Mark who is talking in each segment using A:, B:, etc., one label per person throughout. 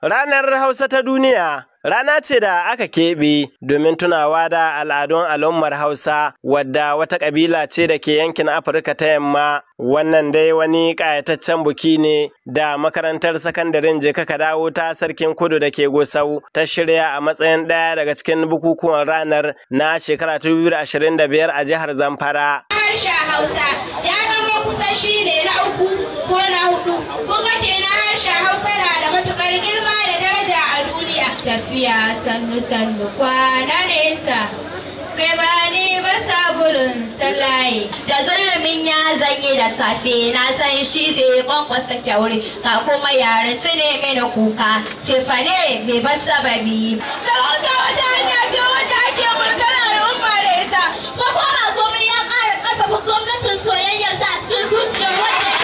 A: Ranar Hausa ta duniya rana ce da aka keɓe domin tunawa da al'adun al'ummar Hausa, wadda wata ƙabila ce da ke yankin Afirka ta Yamma. Wannan dai wani ƙayataccen buki ne da makarantar sakandaren Jeka Ka Dawo ta Sarkin Kudu da ke Gusau ta shirya a matsayin ɗaya daga cikin bukukuwan ranar na shekara 2025 a jihar Zamfara.
B: Harshen Hausa ya zama kusan shi ne na uku ko na hudu. Kun ga kenan harshen Hausa na da matukar girma da daraja a duniya.
C: Tafiya sannu sannu, kwana nesa, kai ba ni ba sabulun sallaye.
B: Da zulumin ya zanye da safe, na san shi zai kwankwasa kyaure, ga kuma yaran su ne mini kuka cefane mai ba sababi. Sarauta wata hanya ce wanda ake mulkar al'umma da ita.
D: Ko kuma komai ya ƙara ƙarfafa gwamnatin soyayyarsa a cikin zuciyar wanda ya.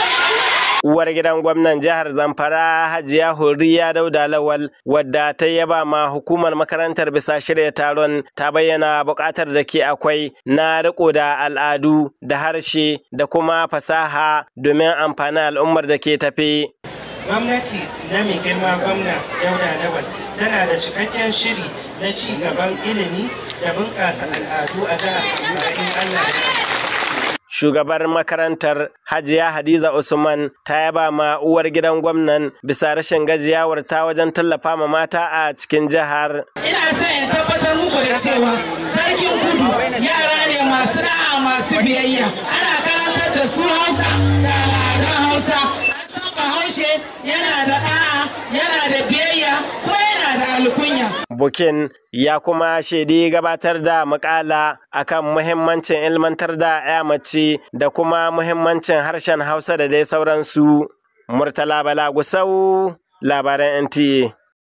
A: Uwar gidan gwamnan jihar Zamfara, Hajiya Hurriya Dauda Lawal, wadda ta yaba ma hukumar makarantar bisa shirya taron, ta bayyana buƙatar da ke akwai na riko da al'adu da harshe da kuma fasaha domin amfanin al'ummar da ke tafe.
E: Gwamnati na mai girma Gwamna Dauda Lawal tana da cikakken shiri na ci gaban ilimi da bunƙasa al'adu a jihar Zamfara in Allah ya
A: Shugabar makarantar, Hajiya Hadiza Usman, ta yaba ma uwar gidan gwamnan bisa rashin gajiyawar ta wajen tallafa ma mata a cikin jihar.
F: Ina son in tabbatar muku da cewa Sarkin Kudu yara ne masu da'a, masu biyayya. Ana karantar da su Hausa da al'adun Hausa. An san Bahaushe yana da da'a, yana da biyayya, kuma yana da alkunya.
A: Bukin ya kuma shaidi gabatar da makala akan muhimmancin ilmantar da 'ya mace da kuma muhimmancin harshen Hausa da dai sauransu. Murtala Bala Gusau, labaran NTA.